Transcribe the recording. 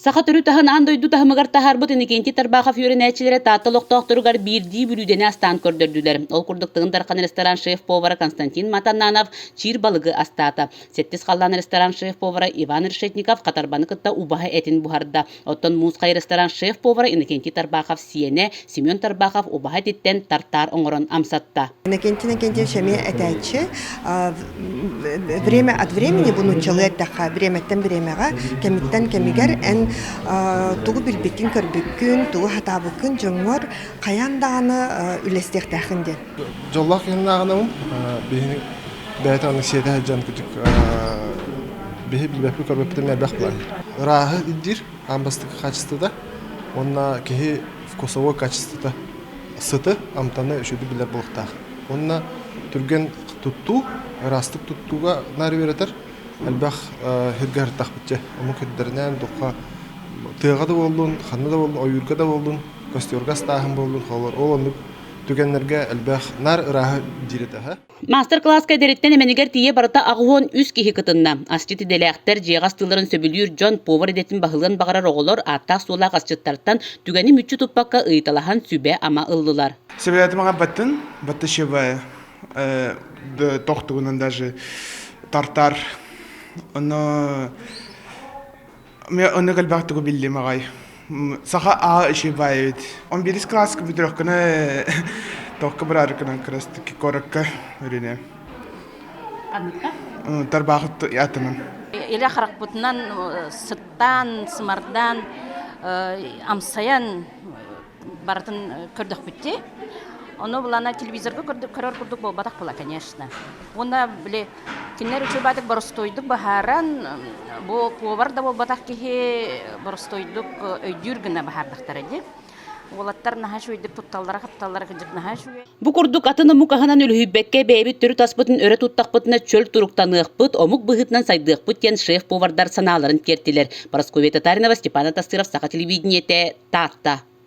Саха төрүт аһын аан дойду таһымыгар таһаарбыт Иннокентий Тарбахов үөрэнээччилэрэ Таатта олохтоохторугар биирдии бүлүүдэни астаан көрдөрдүлэр. Ол курдук Тыгын Дархан ресторан шеф-повара Константин Матананов чиир балыгы астаата. Сэттис халлаан ресторан шеф-повара Иван Решетников хатарбаны кытта убаһа этин буһарда. Оттон Муус Хайа ресторан шеф-повара Иннокентий Тарбахов сиэнэ Семен Тарбахов убаһа этиттэн тартаар оҥорон амсатта. Иннокентий Иннокентьевич эмиэ этээччи время от времени бу нууччалыы эттэххэ бириэмэттэн бириэмэҕэ кэмиттэн кэмигэр эн тугу билбиккин көрбүккүн тугу сатаабыккын дьоҥҥор хайаан даҕаны үллэстиэхтээххин диэн. Дьоллоох киһиннааҕынабын биһини бэйэтэ аны сиэтэ сылдьан кырдьык биһи билбэппит көрбөппүт эмиэ элбэх буолар. Ырааһы ирдиир аан бастакы хаачыстыбата уонна киһи вкусовой качествота сыты, амтаны үчүгэйдик билэр буолуохтаах. Уонна түргэн туттуу, ыраастык туттууга наар үөрэтэр. Элбэх сиргэ сырыттахпыт дьэ. Омук сирдэринэн, туохха тыаҕа да буоллун, ханна да буоллун, ойуурга да буоллун, костюрга астааһын буоллун, холобур, ол оннук түгэннэргэ элбэх наар ырааһы диир этэ. Маастар-кылааска эдэриттэн эмэнигэр тиийэ барыта 83 киһи кытынна. Асчыт идэлээхтэр, дьиэҕэ астыыларын сөбүлүүр дьон, повар идэтин баһылыан баҕарар оҕолор ааттаах-суоллаах асчыттартан түгэни мүччү туппакка ыйыталаһан сүбэ-ама ыллылар. Сөбүлээтим аҕа баттын, баттышева тохтугунан даже тартар. Оно Онно элбэх тугу биллим аҕай. Саха аа ишибаевит. Он бирис класска бүтүрөхкүнэ тоққа барарыкынан кырастыки коракка үрүнэ. Ханныкка? Тарбаахыт атынан. Илэ харахпытынан сыттаан, сымардаан, амсайан барытын көрдөхпүт Ону булана телевизорга көрөр курдук буолбатах була, конечно. Уонна били кинилэр үчүгэй боростуойдук быһааран, бу повар да буолбатах киһи боростуойдук өйдүүр гына быһаардахтара дии. Уолаттар наһаа үчүгэйдик тутталлара-хапталлара кырдьык наһаа үчүгэй. Бу курдук атын омук аһынан үлүһүйбэккэ бэйэбит төрүт аспытын өрө туттахпытына чөл туруктаныахпыт, омук быһыытынан сайдыахпыт диэн шеф-повардар санааларын тиэртилэр. Парасковья Татаринова, Степан Атастыров, Саха телевидениетэ, Таатта.